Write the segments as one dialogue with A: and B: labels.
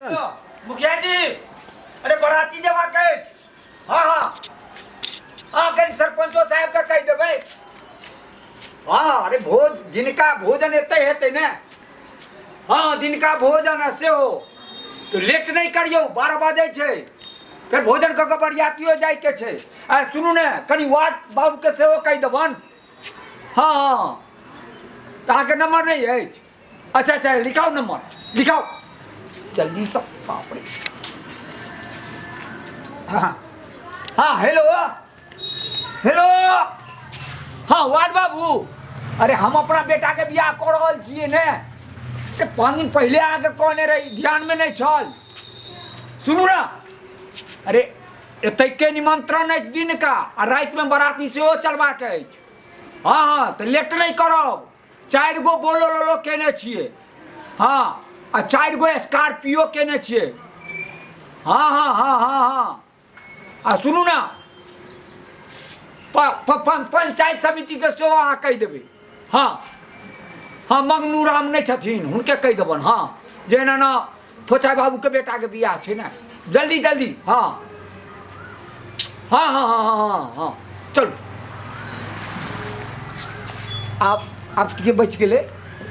A: मुखिया जी, अरे बराती जेबाक अछि। हाँ हाँ हाँ, कनि सरपंचो साहब के कहि देबै। हाँ, अरे भोज जिनका भोजन एतै हेतै ने। हाँ, दिनका भोजन आ सेहो तऽ लेट नहि करियौ, 12 बजै छै, फेर भोजन कऽ कऽ बरियातियो जाइके छै। आ सुनू ने, कनि वार्ड बाबूके सेहो कहि देबनि। हाँ हाँ, तऽ अहाँके नम्बर नहि अछि? अच्छा अच्छा, लिखाउ नंबर लिखाउ जल्दी सब। बाप रे। हाँ हाँ, हेलो हेलो, हाँ वार्ड बाबू, अरे हम अपना बेटा के बियाह कऽ रहल छियै ने, से 5 दिन पहिले अहाँके कहने रही, ध्यान में नहीं छल। सुनू ना, अरे एतै के निमंत्रण अछि दिनका आ राति में बराती सेहो चलबाक अछि। हाँ हाँ, तऽ लेट नहीं करब। 4 गो बोलोरो केने छियै। हाँ, आ 4 गो स्कॉर्पियो केने छियै। हाँ हाँ हाँ हाँ हाँ, आ सुनू ना, पंचायत समितिके सेहो अहाँ कहि देबै। हाँ हाँ, मंगनू राम नहि छथिन, हुनके कहि देबनि। हाँ, जे एना ना फोचा बाबूके बेटाके बियाह छै ने, जल्दी जल्दी। हाँ हाँ हाँ हाँ हाँ हाँ, चलू। आब आब के बचि गेलै?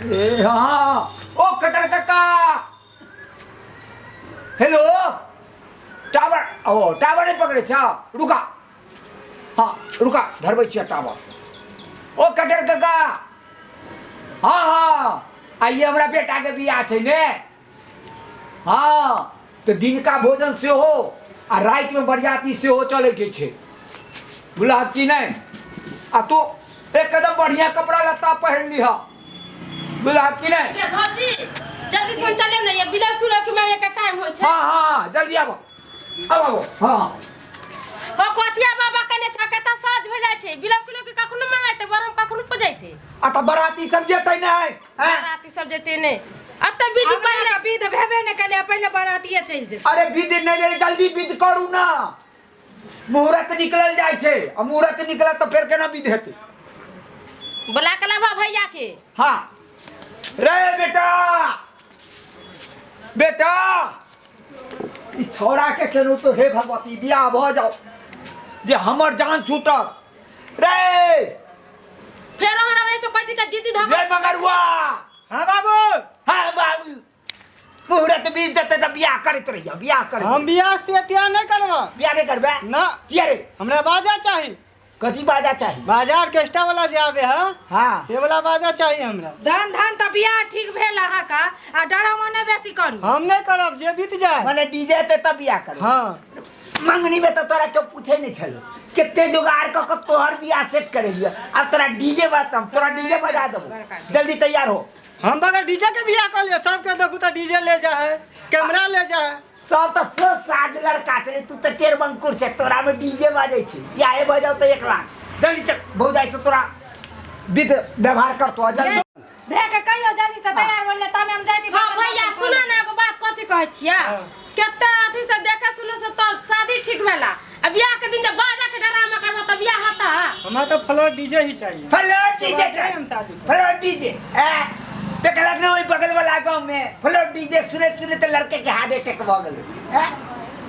A: ए हाँ, ओ कटर कक्का, हेलो, टावर, ओ टावर नहि पकड़ै छ, रुका। हाँ रुका, धरबै छियै टावर। ओ कटर कक्का, हाँ हाँ, आइए हमरा बेटाके बियाह छै ने। हाँ, तऽ दिनका भोजन सेहो आ रातिमे बरियाती सेहो चलैके छै, बुझलह कि नहि? आ तू एकदम बढ़िया कपड़ा लत्ता पहिर लिह, बुझलह कि नहि?
B: ये भौजी, जल्दी से चले ने, ये बिलक तुलक में एक टाइम होइ छै।
A: हाँ हाँ, जल्दी आबो आबो आबो। हाँ हाँ।
B: हो कथिया बाबा कने छ कता साँझ भे जाइ छै, बिलक तुलक के कखनो मंगाइते बरम कखनो पुजैते।
A: आ तऽ बराती सब जेतै नहि? हैं?
B: बराती सब जेते नहि, अतऽ विधि
C: हमरा
B: पहिले
C: के विध भेबे नहि केलै, पहिले बरातिये चलि जेतै।
A: अरे विध नहि भेलै, जल्दी विध करू ना, मुहूर्त निकलल जाइ छै, आ मुहूर्त निकलत तऽ फेर केना विध हेतै?
B: बोला के लाबा भैया के।
A: हाँ रे बेटा, बेटा, ई छौड़ा के केनहु तो हे भगवती बियाह भऽ जाओ जे हमर जान छूटत रे।
B: फेर हमरा वजह से कोई चीज के जिद्दी धक
A: रे मंगरुआ।
D: हाँ बाबू।
A: हाँ बाबू, मुहूर्त बीत जेतै तऽ बियाह करैत रहिया, बियाह करैत।
D: हम बियाह से त्याग नहीं करबा।
A: बियाह नहीं करबे?
D: ना।
A: किया रे?
D: हमरा बाजा चाही।
A: कथी बाजा चाही?
D: बाजार के एक्स्ट्रा वाला जे आवे है।
A: हाँ।
D: से वाला बाजा चाहिए हमरा।
C: धन धन तऽ बियाह ठीक भेल अहाँ का, आ डरामो नहि बेसी करू।
D: हम नहीं करब, जे बीत जाए।
A: माने डीजे ते तब बियाह करब?
D: हाँ।
A: मंगनी में तो तोरा केओ पूछे नहीं छलो, कते जुगाड़ क के तोहर बियाह सेट करेलियो, अब तोरा डीजे बजातम, तोरा डीजे बजा देबो, जल्दी तैयार हो।
D: हम बगैर डीजे के बियाह कर लियो, सबके देखू तो डीजे ले जा है, कैमरा ले जा है।
A: सब तो सो साज लड़का छले, तू तो टेर बंकुर छे, तोरा में डीजे बाजै छै, बियाहे बजाओ तो 1 लाख। जल्दी चल, भौजाई से तोरा विध व्यवहार करतो जल्दी।
C: भे के कहियो जल्दी से तैयार होले तब हम जाइ छी।
B: हां भैया, सुना ना एगो बात, कथी कहै छियै? कते अथी से देखे सुने से तो शादी ठीक भेला, आ बियाह के दिन जब बाजा के डरामा करबा त बियाह होता?
D: हमरा तो फ्लोर डीजे ही चाहिए।
A: फ्लोर डीजे
D: चाहिए, हम शादी करब।
A: फ्लोर डीजे ए देखलक ने ओहि बगल वाला गांव में फ्लोर डीजे सुने सुने त लड़के के हार्ट अटैक भ गेलै। ए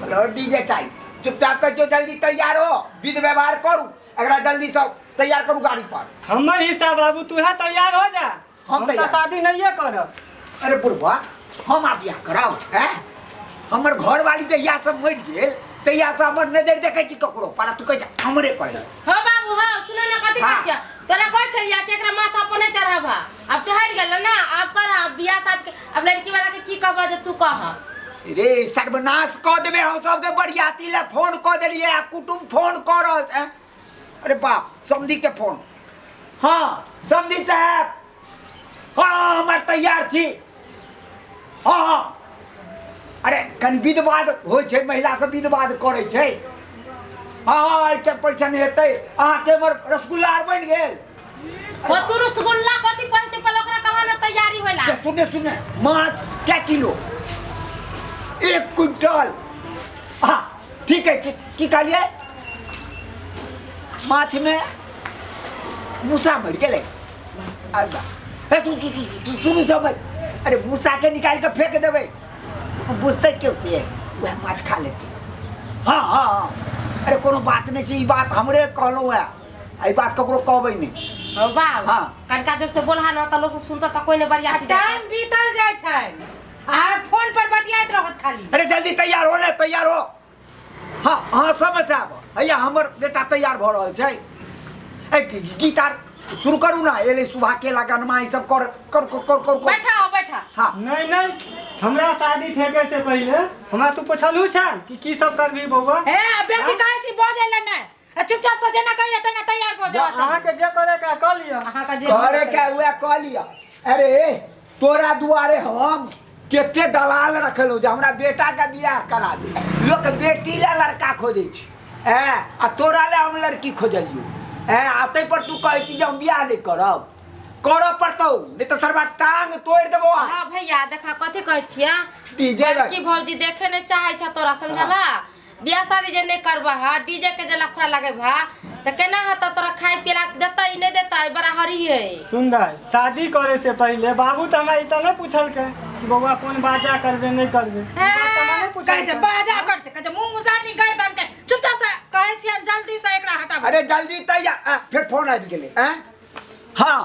A: फ्लोर डीजे चाहिए, चुपचाप कह जो जल्दी तैयार हो, विध व्यवहार करू, एकरा जल्दी सब तैयार करू गाड़ी पर।
D: हमर हिस्सा बाबू, तू है तैयार हो जा,
A: हम
D: हम तो
A: तैयार।
D: शादी नहीं करब।
A: अरे बुढ़वा, हम आ बियाह कराब? हैं? हमर घर वाली जहिया से मरि गेल तहिया से हमर नजर देखै छी ककरो पर, तू कहै छ हमरे करे।
B: हां बाबू हां, सुन ना कथी
A: हाँ।
B: कहै छियै? तोरा कहै छलियै कि एकरा माथा पर नहीं चढ़ाबा, अब चढ़ गेल ना, अब कर अब बियाह शादी के, अब लड़की वाला के की कहबा जे तू कह?
A: रे सर्वनाश कऽ देबै हम सबके, बरियाती लए फोन कऽ देलियै आ कुटुम फोन कऽ रहल छै। अरे बाप, समधी के फोन। हाँ समधी साहब, हाँ हमर तैयार छी। हाँ हाँ, अरे कनि विधवाद होइ छै, महिला सब विधवाद करै छै। हाँ हाँ, एहिसँ पैसा नहि हेतै। अहाँके हमर रसगुल्ला आर बनि गेल?
B: हो तू रसगुल्ला कथी पड़ै छै पहिले ओकरा कहा ना तैयारी होला।
A: ये सुने सुने, माछ क्या किलो? 1 क्विंटल। हाँ ठीक है, की कहलियै? माछ में मूसा मरि गेलै। अरे बा, हे, सुनू समझ, अरे मूसा के निकालि के फेंक देबै। बुझतै केओ से वएह माछ खा लेतै। हाँ हाँ हाँ, अरे कोनो बात नहीं छै, ई बात हमरे कहलहुँ है, एहि बात ककरो कहबै नहि।
B: हौ बाबू।
A: हाँ।
B: कनका जोर से बोलहा ना त लोग सब सुनता त कोई ने बरियाती
C: टाइम बीतल जाइ छै आ फोन पर बतियाइत रहत खाली।
A: अरे जल्दी तैयार हो ने, तैयार हो। हाँ हाँ समय साहब, हैया हमर बेटा तैयार भऽ रहल छै। ए गीत आर शुरू करू ना, एलै सुबह के लगनमा ई सब कर कर कर कर कर कर।
B: बैठा हो बैठा।
A: हाँ।
D: नहीं नहीं, हमरा शादी ठेके से पहले हमरा तू पूछलू छै कि की सब करबी बौआ?
C: हे बेसी कहै छी बजै लए नहि, आ चुपचाप से जेना कहिए तेना तैयार भऽ जाओ।
D: अहाँ के जे करे के कऽ लिअ।
C: अहाँ के जे
A: करे के उएह कऽ लिअ। अरे तोरा दुआरे हम कते दलाल रखलहुँ जे हमरा बेटा के बियाह करा दे। लोक बेटी लए लड़का खोजै छै, आ तोरा लए हम लड़की खोजलियौ, आ ताहि पर तू कहै छी जे हम बियाह नहि करब। करऽ पड़तौ, नहि तऽ सरबा टांग तोड़ि देबौ।
B: हाँ भैया देखा कथी कहै छियै,
A: डीजे
B: की भौजी देखे नहि चाहै छ तोरा, समझला? बियाह शादी जे नहि करबह, डीजे के जे लफड़ा लगेबह तऽ केना हेतौ? तोरा खाय पियला देतै नहि देतै, बड़ा हरी है।
D: सुन दाइ, शादी करे से पहले बाबू तऽ हमरा ई तऽ नहि पूछलकै कि बौआ कोन बाजा करबे नहि करबे। ई बात तऽ हमरा नहि
C: कहै छै
D: पूछलकै।
C: बाजा कर छै, कहै छै मुँह मुसारी गर्दन के, चुपचाप से कहै छियनि जल्दी से एकरा हटाबू।
A: अरे जल्दी तैयार, फेर फोन आबि गेलै। हाँ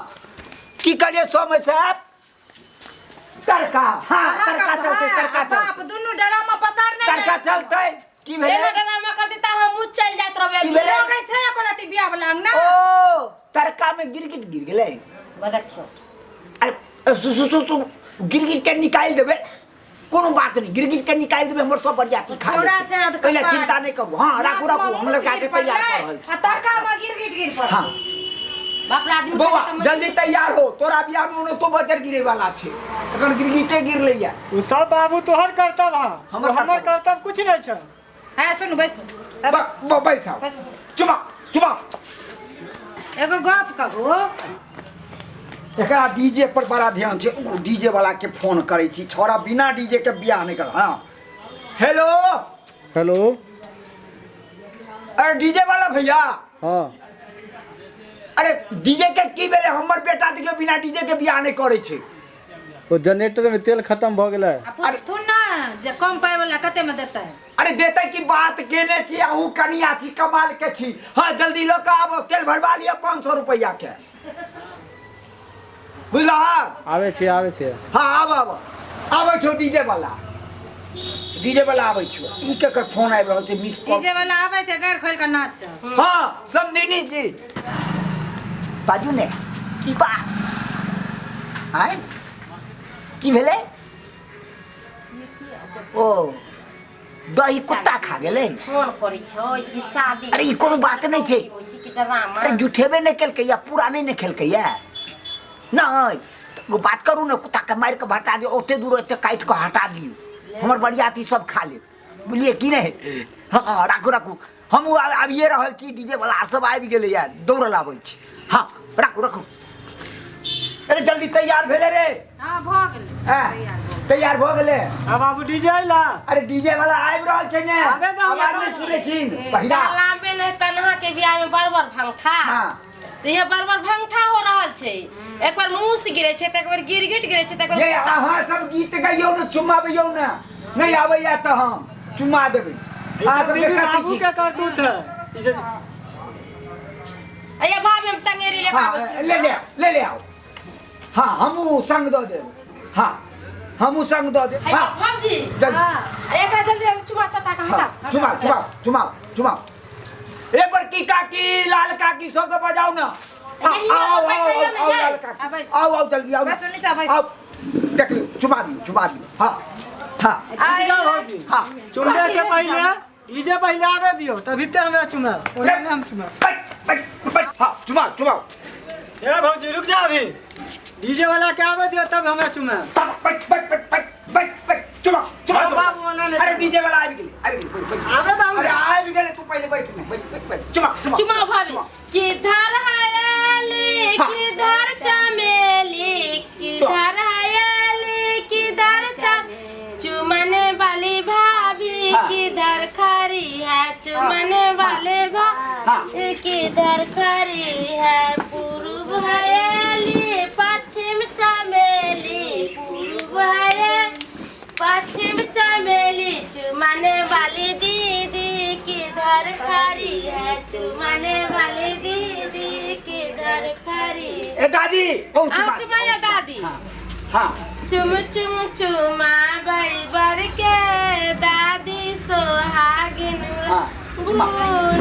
A: की कहलियै सोम साहब? तड़का, हाँ तड़का चलतै, तड़का
C: बाप
A: चलतै,
C: दुनू डरामा पसारने
A: तड़का चलतै। की भेलै?
B: एना डरामा कर देता हमहूँ चलि जाइत रहबै।
A: की भेलै?
C: लगै छै एको रति बियाह वला अंगना।
A: ओ तड़का में गिरगिट गिर गेलै।
B: देखियौ।
A: अरे सु सु सु सु गिरगिट के निकालि देबै, कोनो बात नहीं, गिरगिट के निकालि देबै, हमर सब बरियाती खा
C: छौड़ा
A: लेतै।
C: छै अधकपार।
A: ओहि लए चिंता नहि करू। हाँ राखू राखू, हम लड़का के तैयार कऽ रहल छी।
C: आ तड़का में गिरगिट गिर पड़लै।
A: हाँ
B: बाप रे आदमी
A: बौआ जल्दी तैयार हो, तोरा बियाह में ओनो तो बजर गिरे वाला छै, एखन गिरगिटे गिरलै या।
D: ओ सब बाबू तोहर कर्तव्य है,
A: हमर
D: हमर
A: कर्तव्य।
D: कर्तव्य कुछ नहीं छै।
C: है सुन बैसू,
A: बस बैठ जाओ।
C: बैसू।
A: चुमा चुमा
C: एगो गप कहू।
A: एकरा डीजे पर बड़ा ध्यान छै, ओ डीजे वाला के फोन करै छी, छोरा बिना डीजे के बियाह नहि कर। हाँ हेलो
E: हेलो,
A: अरे डीजे वाला भैया।
E: हाँ
A: अरे डीजे के की भेलै? हमर बेटा देखियौ बिना डीजे के बियाह नहि करै छै।
E: ओ जनरेटर में तेल खत्म भ गेलै।
C: आ पूछथुन ना जे कम पाइ वाला कते में देतै।
A: अरे देतै की बात केने छी, अहूँ कनिया छी, कमाल के छी। हाँ जल्दी लऽ कऽ आबो, तेल भरवा लिअ 500 रुपैआ के, बुझलहक?
E: आबै छी आबै छी।
A: हाँ आब आब आबै छौ डीजे वाला, डीजे वाला आबै छौ। ई केकर फोन आबि रहल छै? मिस कॉल
C: डीजे वाला आबै छै गाड़ खोलि कऽ नाच।
A: हाँ समधिनी जी बाजू ने, की बात आँय की भेलै? ओ दही कुत्ता खा गेलै।
B: फोन करै छै कि शादी।
A: अरे ई कोनो बात नहि छै।
B: होइ छै कि डरामा।
A: अरे जुठेबे नहि केलकै या पूरा नहि ने खेलकै या नहि, तऽ बात करू ने, कुत्ता के मारि कऽ हटा दियौ, ओते दूर एते काटि कऽ हटा दियौ, हमर बरियाती सब खा लेत, बुझलियै की नहि? हाँ राखू राखू, हमहूँ आबिए रहल छी, डीजे वाला सब आबि गेलैया, दौड़ल आबै छी। हाँ राखू राखू। अरे जल्दी तैयार भेलै रे?
C: हाँ भऽ गेलै,
A: तैयार भऽ गेलै।
D: हाँ बाबू डीजे अइला?
A: अरे डीजे वाला आबि रहल छै ने,
D: आबे दो,
A: आवाज नहि सुनै छी पहिला।
B: तालाबे नहि कन्हा के बियाह में बरबर भंगठा।
A: हाँ
B: तऽ यहाँ बरबर भंगठा हो रहल छै, एक बार मूस गिरे छै तऽ एक बार गिरगिट गिरे छै तऽ एक बार
A: ये अहाँ सब गीत गइयौ ने, चुमाबियौ ने, नहि आबैया तऽ हम चुमा देबै। अहाँ
D: सब
A: सबके कथी
D: बाबू
A: छी?
D: के करतूत है ई जे।
B: अये भाभी हम चंगेरी लेके
A: हाँ
B: आबै छी।
A: ले ले ले ले आओ। हाँ हमहूँ संग दऽ देब, हाँ हमहूँ संग दऽ देब।
B: हैया
A: हाँ
B: भाभी
A: जल्दी
B: एकरा जल्दी हम चुमा चटा के हटा।
A: हाँ, चुमा चुमा चुमा चुमा। ए बड़की काकी लाल काकी सबके बजाउ ना।
B: यही
A: आओ आओ
B: बैठैयौ ने
A: आओ
B: यै।
A: लाल
C: आ,
A: काकी
C: बैस।
A: आओ आओ जल्दी आओ।
C: बैसू नीचा, बैस।
A: आओ देख लियौ, चुमा दियौ चुमा दियौ। हाँ हाँ
D: रुक जाओ भौजी,
A: हाँ
D: चुनने से पहले डीजे पहले आबे दियौ तभी ते हमरा चुमाब, ओना नहि हम चुमाब।
A: बैठ बैठ बैठ। हाँ चुमा चुमाओ।
D: ए भौजी रुक जा, अभी डीजे वाला के आबे दियौ तब हमरा चुमाब।
A: सब बैठ बैठ बैठ बैठ बैठ बैठ चुमा चुमा
D: हाँ,
A: चुमा।
D: बाबू, ओना नहि।
A: अरे डीजे वाला आबि गेलै आबि गेलै, बैठ, बैठ।
D: आबे दो।
A: अरे आबि गेलै, तू पहिले बैठ ने, बैठ बैठ बैठ। चुमा चुमा
B: चुमा भाभी। किधर हयाली
A: हाँ।
B: किधर चमेली, किधर हयाली किधर चुमने वाली भाभी
A: हाँ।
B: किधर खड़ी है, चुमने वाले
A: हाँ।
B: भाभी किधर खड़ी है। पूर्व हयाली पश्चिम चमेली, पूर्व हयाली पश्चिम चमेली। किधर खड़ी है चुमाने वाली दीदी किधर खड़ी।
A: ए दादी ओ
B: आ चुमाया दादी।
A: हाँ हाँ
B: चुम चुम चुमा बर के दादी सोहागिन
A: हाँ, चुमा।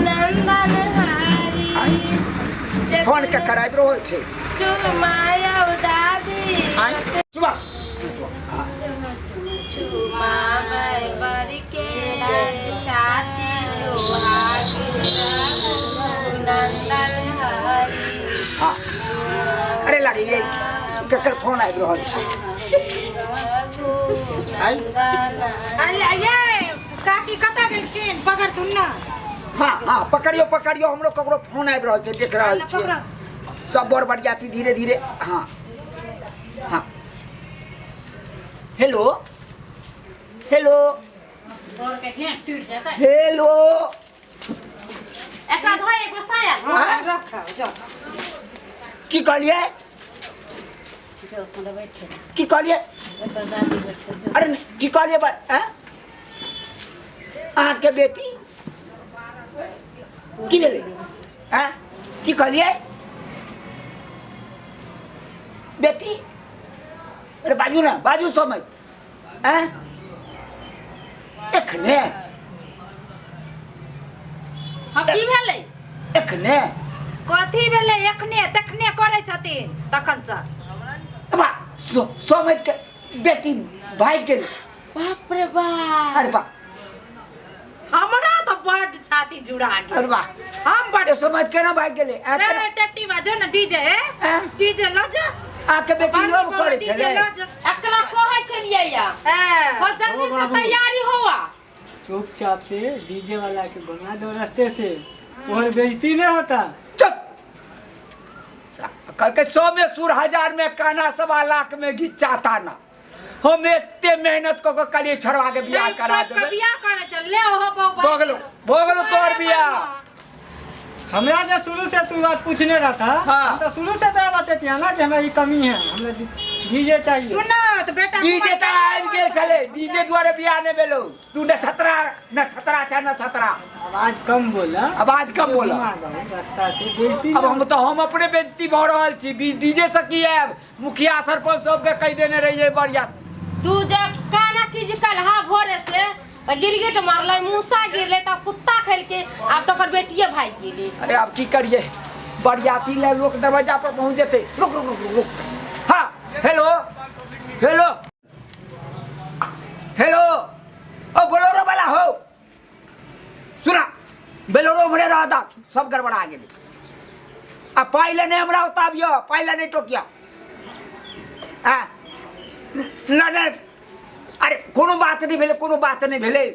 B: नंदन हारी
A: फोन के कराबि रहल छै।
B: चुमाया दादी
A: आइ चुमा। हाँ
B: चुमा बर के चाची सोहागिन नंदन हारी।
A: हाँ अरे लागे ये केकर फोन आबि रहल छै।
C: अरे ये काकी कतऽ गेलखिन पकड़थुन ना।
A: हाँ हाँ पकड़ियो पकड़ियो, हमरो ककरो फोन आबि रहल छै, देख रहल छियै सब बड़ बरियाती धीरे धीरे। हाँ हाँ हेलो हेलो हेलो
B: एकरा धोए एगो साया
A: हाँ?
C: रखा जाओ।
A: की कहलियै की कहलियै? अरे की कहलियै आँय अहाँके बेटी की भेलै? आँय की कहलियै बेटी? अरे बाजू ना बाजू समझ। आँय एखने
B: हम की भेलै?
A: एखने
C: कथी भेलै? एखने तखने करै छथिन तखन से।
A: वाह समझ के बेटी भागि गेलै।
B: बाप रे बाप।
A: अरे वाह
C: हमरा तो बड छाती जुड़ा गेल।
A: अरे वाह
C: हम बड
A: समझ के ना भागि गेलै।
C: रे टट्टी बाजो ना डीजे डीजे ल जा।
A: आके बेटी लोभ करै छलै।
B: एकरा कहै छलियै या
C: हां
B: हो जल्दी से तैयारी होवा।
D: चुपचाप से डीजे वाला के घुमा दो रास्ते से, तोहर बेइज्जती नहीं होता।
A: चुप कल के 100 में सुर 1000 में काना 1.25 लाख में घिचाता ना। हम एते मेहनत क के कलिए छड़वा के बियाह करा देबै।
C: बियाह करे चल ले ओहो बहु
A: भगलो भगलो तोर बियाह।
D: हमरा जे शुरू से तू बात पूछने रहता। हाँ। तो शुरू से तोरा बतेतिया ना कि हमरा ई कमी है, हमरा डीजे चाहिए।
C: सुन तो बेटा
A: डीजे त आबि गेल छलै, डीजे दुआरे बियाह नै भेलौ। तू नक्षत्रा नक्षत्रा छ नक्षत्रा।
D: आवाज कम बोला,
A: आवाज कम बोला
D: रास्ता से बेइज्जती।
A: अब हम तो हम अपने बेइज्जती भ रहल छी। डीजे से की आएब? मुखिया सरपंच सबके कहि देने रहियै बढ़िया।
B: तू जब काना की जे कल हा भोरे से त गिरगिट मारलै, मूसा गिरलै, त कुत्ता खेलके आब तो ओकर बेटिए भागि गेलै।
A: अरे अब की करिए, बरियाती ले लोग दरवाजा पर पहुंच जेते। रुक रुक रुक रुक। हाँ हेलो हेलो हेलो ओ बोलेरो वाला हो सुना, बोलेरो भरे रहता सब गड़बड़ा गेलै। आ पाइ ले नहीं हमरा ओतऽ आबियो, पाइ ले नहीं टोकिया। आ ना ना अरे कोनो बात नहीं भेलै, कोनो बात नहीं भेलै,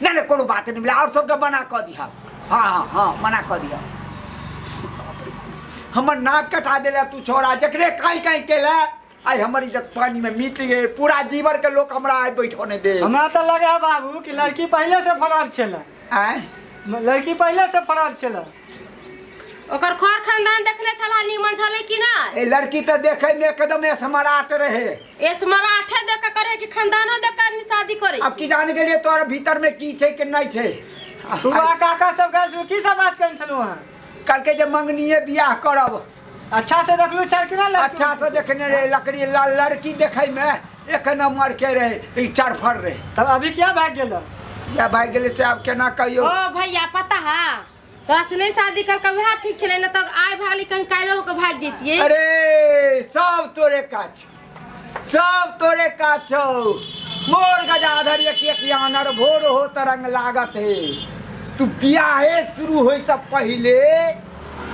A: नहीं नहीं कोनो बात नहीं भेलै। और सबके मना कऽ दिहा। हाँ हाँ हाँ मना कऽ दिहा। हमर नाक कटा देले तू छोरा, जकरे काई काई केले आइ हमर इज्जत पानी में मिट गेल। पूरा जीवन के लोग हमरा आइ बैठो नहीं दे।
D: हमरा तो लगे है बाबू कि लड़की पहले से फरार छलै।
A: आँय
D: लड़की पहले से फरार छलै।
B: ओकर खर खानदान देखने छला निमन छलै कि ना?
A: ए लड़की तो देखे में एकदम स्मार्ट रहे।
B: स्मार्ट देख के करे कि खानदानो देख के आदमी शादी करे।
A: अब की जान गेलिए तोरा भीतर में की छै कि नहीं छै।
D: तू आ काका सब गेल छलू की सब बात करै छलू अहाँ?
A: कल के जे मंगनीये बियाह करब।
D: अच्छा से देखलू छल कि ना?
A: अच्छा से देखने रहे लकड़ी लड़की देखे में एक नंबर के रहे, ई चरफर रहे।
D: तब अभी क्या भाग गेल?
A: या भाग गेलै से आब केना कहियो।
B: ओ भैया पता है तोरा से नहीं शादी कर के वह ठीक छलै ना तो आइ भागली कहीं काल्हि होके भाग जैतियै।
A: अरे सब तोरे काज, सब तोरे काज छौ। मोर गजाधर एक एक आनर भोर हो तरंग लागत है। तू बियाहे शुरू होय से पहिले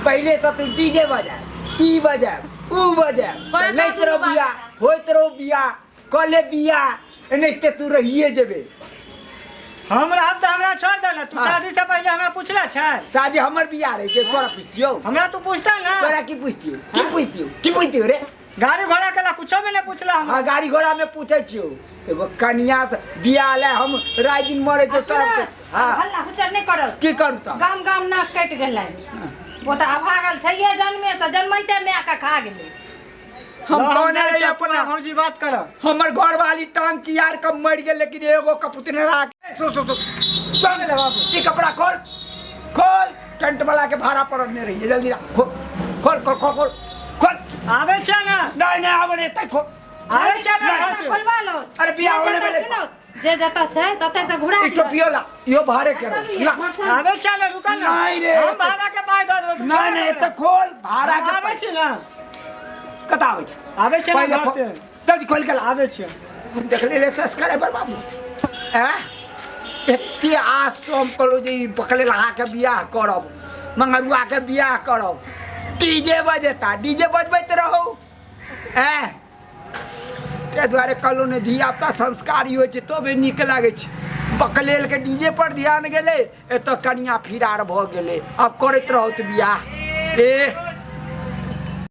A: पहिले से तू डीजे बजा, ई बजा, ऊ बजा, लैत रहो बियाह, होइत रहो बियाह, कले बियाह, एनाहिते तू रहिए जेबे।
D: हम रहब त हमरा छोड़ दे ना। तू शादी से पहले हमरा पूछला छै?
A: शादी हमर बियाह रहे छै, तोरा पुछतियौ?
D: हमरा तू पूछता ना।
A: तोरा की पुछतियौ? की पुछतियौ? की पुछतियौ रे?
D: गाड़ी घोड़ा के ला कुछो में नहीं पूछला हम।
A: हां गाड़ी घोड़ा में पूछै छियौ। एगो कनिया से बियाह ले हम रात दिन मरे छै सब। हां
C: हल्ला हुचर नहीं करब।
A: की करू त?
C: गाम गाम नाक कटि गेलै। ओ त अभागल छैये जन्मे से, जन्मैते माय के खा गेलै।
A: हम कहने रहियै अपना
D: भौजी बात करब।
A: हमर घर वाली टांग चियार के मरि गेल, लेकिन एगो कपूत ने राख। सुन सुन सुन सुन ले बाबू, ई कपड़ा खोल। खोल टेंट वाला के भाड़ा पर ने रहिए जल्दी ला खोल खोल खोल खोल खोल खोल
D: आबै छियै ने
A: नहीं नहीं आबे नहीं तै खोल
D: आबै छियै ने
A: नहीं,
D: घर से।
C: खोलवा लो
A: अरे बियाह
C: जे
A: होने
C: जतऽ
A: में
C: सुनो जे जतऽ छै ततऽ से घुरा
A: एक टोपियो ला यो भाड़े के रहो। ला
D: आबै छियै ने रुका ने
A: नहीं रे।
D: हम भाड़ा के पाइ दऽ देबै तू
A: नहीं नहीं एते खोल भाड़ा के
D: आबै छी ने
A: कतऽ आबै छै
D: आबै छियै ने
A: पहिले
D: घर
A: खोल
D: से
A: जल्दी खोल के ला
D: आबै छियै
A: हम देखले रे सब्सक्राइबर बाबू ऐं एते आस हम कहलहुँ जे ई बकले लहा के बियाह करब मंगरुआ के बियाह करब डीजे बजेता डीजे बजबैत रहू ऐं ताहि दुआरे कहलहुँ ने धियापुता संस्कारी होइ छै तबे नीक लागै छै बकलेलके डीजे पर ध्यान गेलै एतऽ कनिया फिरार भऽ गेलै आब करैत रहू तऽ बियाह ए।